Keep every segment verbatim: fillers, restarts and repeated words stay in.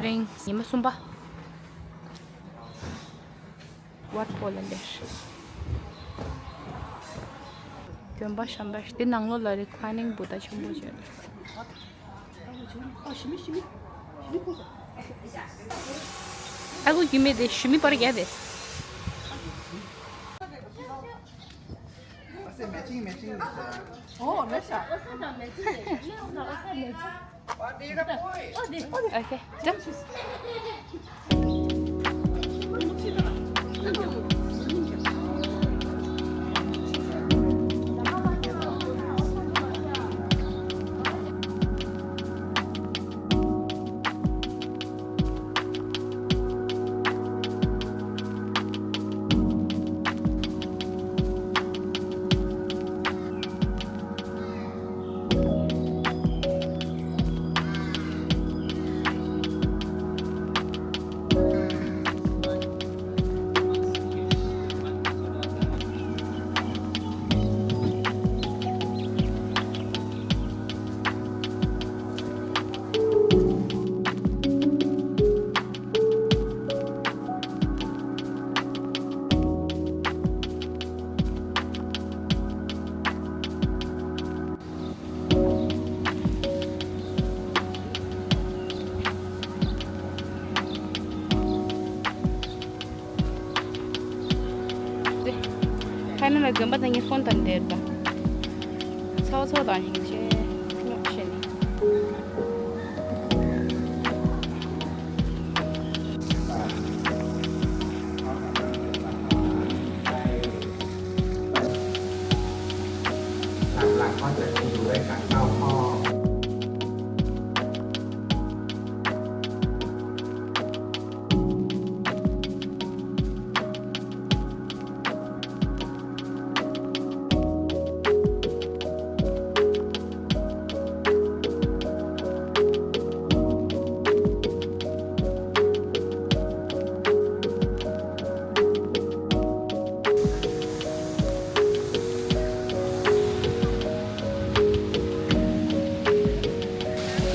ཉི་མ་གསུམ་པ། ཝཊ་ཧོལ་ལ་ལེར། དགོན་པ་བཤམས་པ་ཞིག་དེ་ནང་ལོགས་ལ་རེ་ཁ་ནིང་བུ་ད་ཆེན་པོ་བྱས། ཨ་ཁུ་རྒྱུས་མེད་དེ་ཞུ་མི་པར་རྒྱག་དེ། ཨོ་ལེ་ཤ། Okay, done. ཕ་ནི་ལ་དགོན་པ་དང་ངའི་ཧྥོན་དང་འདྲེར་ད། ཚ་བ་ཚོ་དང་ཡིན་ཆེ་ཉོག་ཆེ་ནི།หลักๆก็จะมีอยู่ด้วยกันเก้าข้อ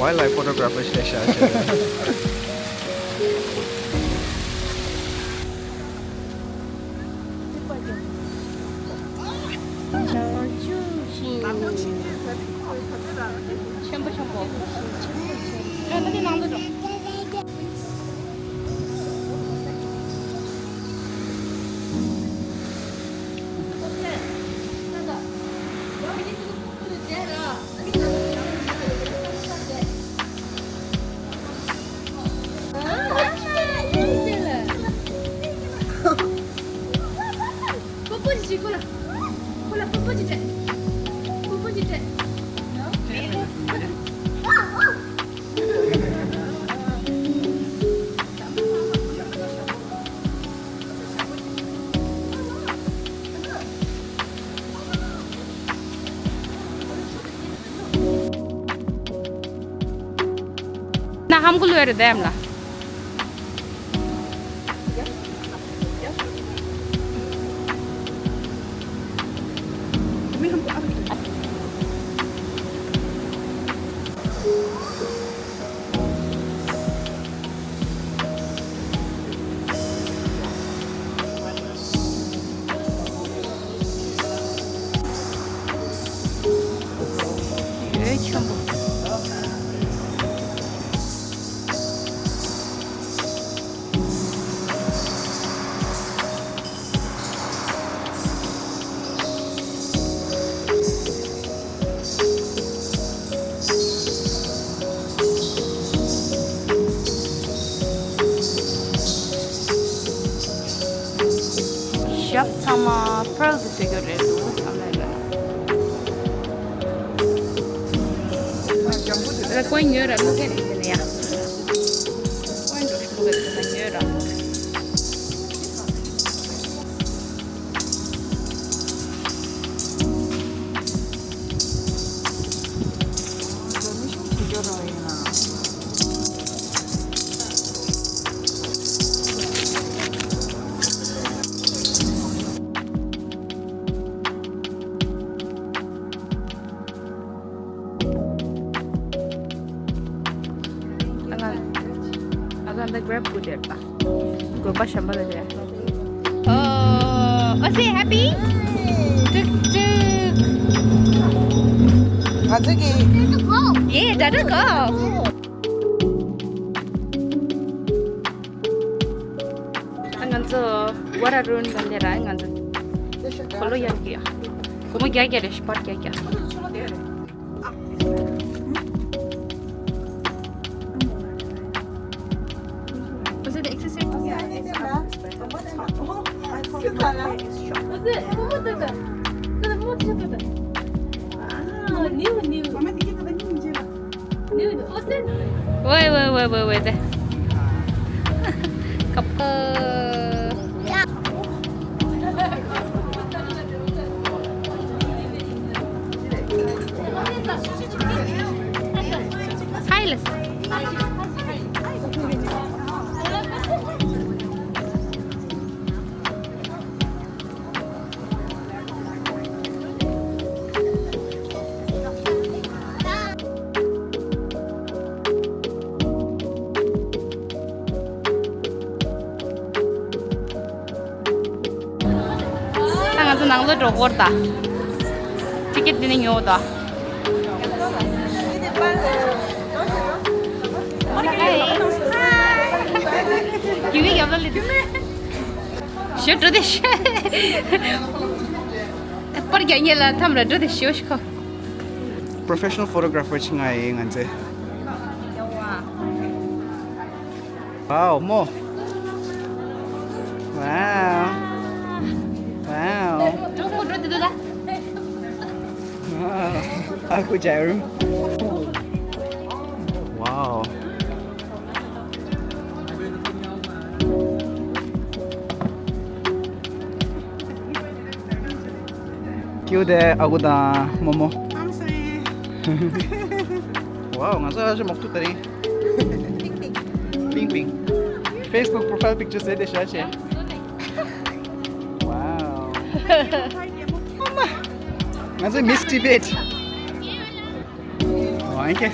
Wildlife photographer ཞེས་བྱ་ཞིག་ཆེན་པོ་ཆེན་པོ། ལོས་ད་དེ་ནང་དུ་འགྲོ། ཕོ་ཕོ་ཅིག་ཁོ་ལ། ཁོ་ལ་ཕོ་ཕོ་ཅིག་སྤྲད། ཕོ་ཕོ་ཅིག་སྤྲད། ན་ཧམ་གུ་ལོས་རེད་དེམ་ལ། ཡོད་ཆེན་པོ། ཞབས་ཚང་མ་ཕར་དུ་བཟོས་ཀྱི་རེད་འདུག་བསམ་ལ་ཡོད། ར་ཀོན་ཉོས་ར་ལུག་གན་ནས་ཡ། ཀོན་འགྲོ་ཤི་ལུག་གན་ནས་ཉོས་ར། རབ་ཀུ་དེར་ད། དགོན་པ་གཞན་པ་ལ་རེད། ཨོ། ཨོ་སེ་ཧེ་པི། ཏུག་ཏུག་ང་ཚོ་གི། ཡེ་ད་ད་གོ། ང་ཚོ་ཝ་ར་རུན་ལ་ལས་ར། ང་ཚོ་གོ་ལོ་ཡར་གི་ཡ། སྒོར་མོ་བརྒྱ་བརྒྱ་རེད། ཤི་པར་བརྒྱ་བརྒྱ། Was it exercise? Wait, wait, wait, wait, wait. Couple. Hi, Liz. ད་ང་ཚོ་ནང་ལོགས་འགྲོ་གི་ཡོད་རེད་ད། ཊི་ཀེ་ཊི་འདི་ནས་ཉོ་ད། རྒྱུས་མེད་རྒྱབ་ལ་ལི། ཞུ་འགྲོ་དེ་ཞུ། པར་རྒྱག་ཉེ་ལ་ཐམ་ར་འགྲོ་དེ་ཞུ་ཞུ་ཁོ། Professional photographer ཆེ་ང་ཡིན་ང་ཚེ། Wow, མོ། Wow. Wow. གྲོགས་མོ་འགྲོ་དེ་འདུག་ད། Wow. ཨ་ཁུ་ཇའི་རུམ། Wow. ཀྱུ་ཏེ་ཨ་ཁུ་དང་མོ་མོ། I'm sorry. Wow, ང་ཚོ་ཨ་ཅེ་མོག་ཏུ་ད་རིང་། Pink, pink. Pink, pink. Facebook profile picture ཟེར་དེ་ཤ་ཆེ། Wow. ང་ཚོ་Miss Tibet. Thank you.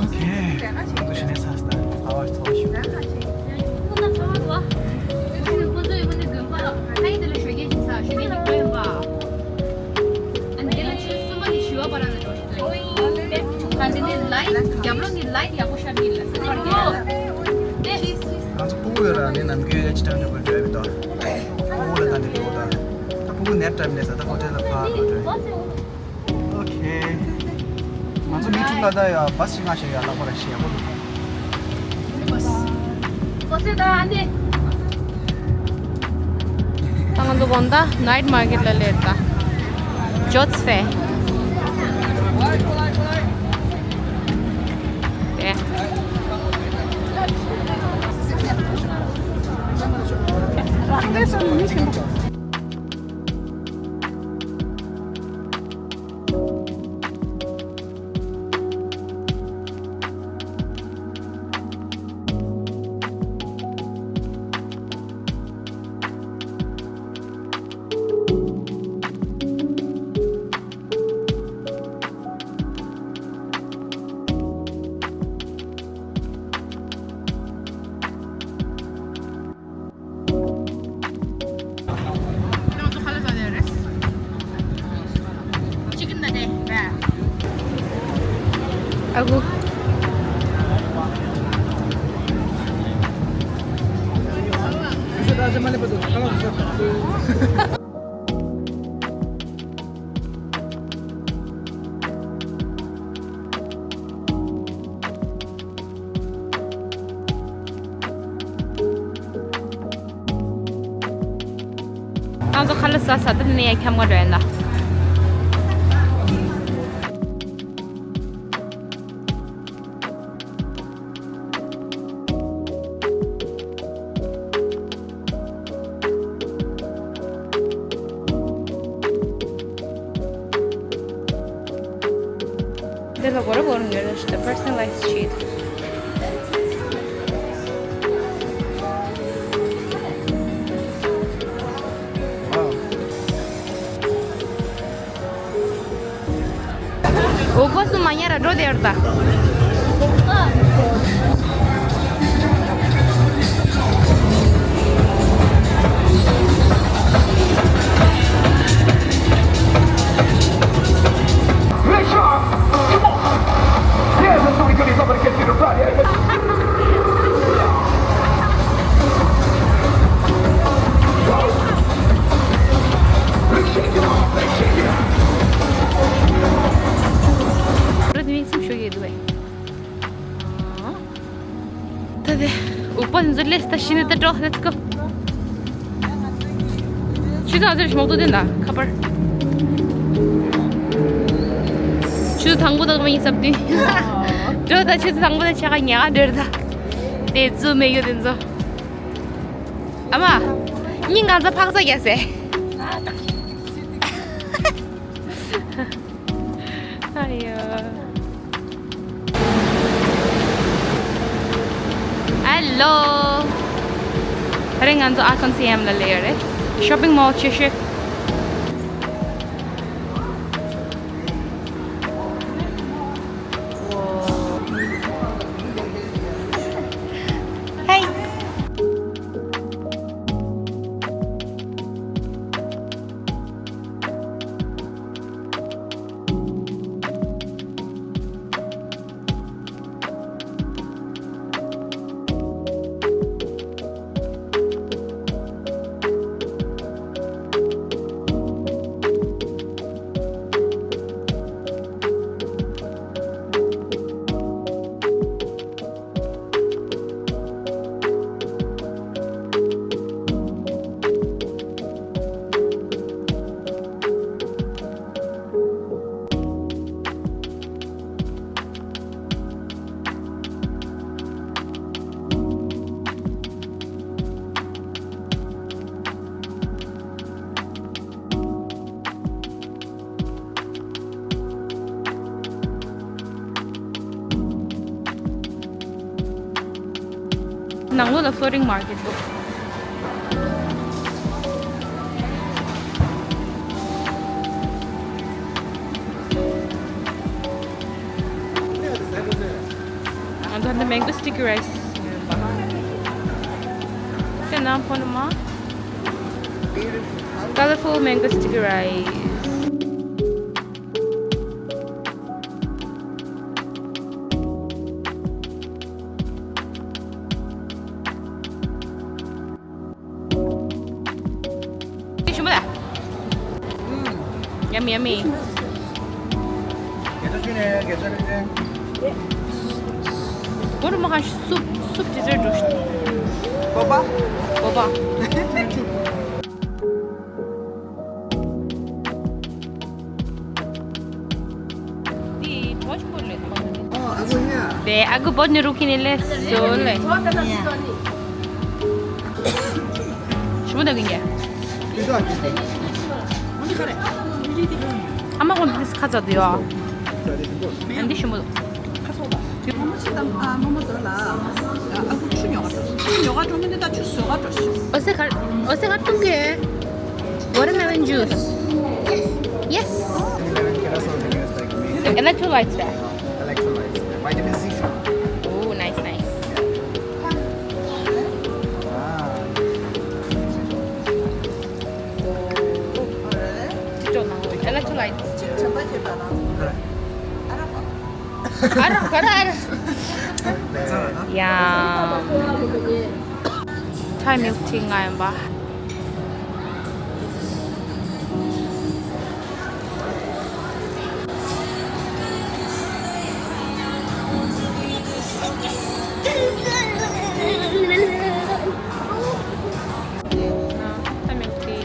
Okay. ང་ཚོ་ཕྱི་ནས་ཚར་སོང་། ཚ་བ་ཚ་བ་ཞུ། ཁོང་ཚོ་ཡོད་ནི་དགོན་པ་ཨ་ཡི་དེ་ལ་ཞོགས་ཀས་ཞིག་ས་ཞོགས་ཀས་ནི་དགོན་པ། ཨ་ནི་དེ་ལ་ཆུ་གསུམ་པ་ནི་ཞི་བ་པ་ར་ལ་འགྲོ་ཞིག་འདུག་ཨ་ནི་དེ་ནི་ལའེ་ཊི་རྒྱབ་ལོགས་ནི་ལའེ་ཊི་ཡག་པོ་ཤར་གྱི་ལ་ས་ནི་འགྲོ། ང་ཚོ་སྤུ་གུ་ཡོད་ར་ནི་ནམ་རྒྱུན་ཅི་ཐང་འགྲོ་དགོས་འགྲོ་ཡ་མི་འདུག་སྤུ་གུ་ལ་ད་ནི་འགྲོ་ད། ད་སྤུ་གུ་ནེབ་ཊའིམ་ནས་ས་ད་ཧོ་ཊེལ་ལ་ཕར་འགྲོ་འགྲོ། Okay. ང་ཚོ་མི་དྲུག་ལ་ད་ཡ་བ་སི་ཞིག་མངགས་བཞག་ཡ་ལགས་པ་ར་ཤི་ཡ་པོ་འདུག་ཨོ་སེ་ད་ཨ་ནི། ད་ང་ཚོ་དགོང་དག་ནའིཊ་མར་ཀེཊ་ལ་སླེབས་ད། ཇོ་ཚེ། ཨེ། རང་སྡེ་སོ་ནི་མི་ཤེས་ན། ང་ཚོ་ཁ་ལག་ཟ་ཡ་རེད། ཅི་ཀིན་ད་དེ་བས། ཨ་ཁུ། ང་ཚོ་ཁ་ལག་ཟ་ས་ད་ནི་ཡ་ཁྱམས་ང་འགྲོ་ཡིན་ལ། འདི་ལ་གོ་ར་གོ་ར་ཉོས་ར་ཤི་ད་personalized sheet། འོ་པ་སུ་མ་ཉར་ར་འགྲོ་དེ་ཡོད་ད། ར་དེ་ནས་ཚིག་ཤོད་ཀྱི་འདུག་བས། ད་དེ་འུག་པ་འཛུལ་ལེ་ད་ཤི་ནི་ད་འགྲོ། Let's go། ཆུ་ཚོད་ཨ་ཙི་རེ་མོག་ཏོ་དེ་འདྲ་ཁ་པར། ཆུ་ཚོད་དང་པོ་དག་མ་ཡིན་སབ་དུས། འགྲོ་ད་ཆུ་ཚོད་དང་པོ་ད་ཆ་ག་ཉག་འདྲེར་ད། དེ་ཙུ་མེ་ཡོད་དེ་ཚོ། ཨ་མ། སྙིང་ག་ཚ་ཕག་ཚ་རྒྱག་སེ། ཨ་ཡ། Hello། ད་རེས་ང་ཚོ་ཨར་ཀོན་སི་ཨེམ་ལ་སླེབས་ཡོད་རེད། Shopping mall ཆེ་ཤོས། Hey། ནང་ལོགས་ལ་floating market འདུག་ང་ཚོ་འདི་mango sticky rice ཡིན་པ། དེ་ནང་ཕོ་ནུ་མ། Colorful mango sticky rice། ཞིམ་པོ་ལ། Yummy, yummy། ངོ་རུ་མ་ཁ་soup, soup dessert འགྲོ་ཤི། བོ་པ། བོ་པ། དེ་ཨ་ཁུ་བོ་ནི་རུ་ཁི་ནི་ལེ་སོ་ལེ། ཞིམ་པོ་འདུག་གི། ཨ་མ་ཁོང་འདི་ཁ་ཚ་དུ་ཡོ། ཨ་འདི་ཞིམ་པོ་འདུག། ཁ་ཚ་དང་། མོ་མོ་ཆེ་དང་མོ་མོ་དོ་ལ། ཨ་ཁུ་ཆུ་ཉོ་ག་འགྲོ། ཆུ་ཉོ་ག་འགྲོ་མི་འདི་ད་ཆུ་བཟོ་ག་འགྲོ་ཤི། ཨོ་སེ་གར་ཨོ་སེ་གར་ཏུང་གེ། Watermelon juice. Yes. Electrolytes. Electrolytes. Vitamin C. Oh, nice, nice. Ah. Electrolytes. ཨ་ར་ག་ར་ཨ་ར། ཡ། Thai milk tea ང་ཡིན་པ། Thai milk tea།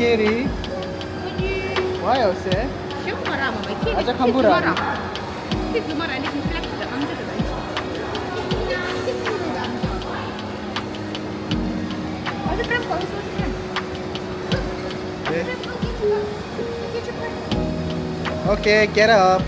Kiri. Why you say? Acha kambura. Okay, get up.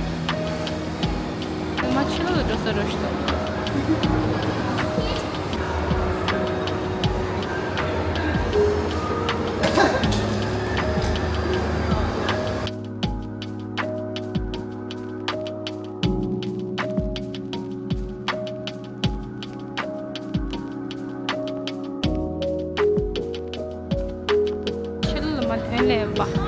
ཕྱི་ལོགས་ལ་མར་ཐོན་ལེན་པ།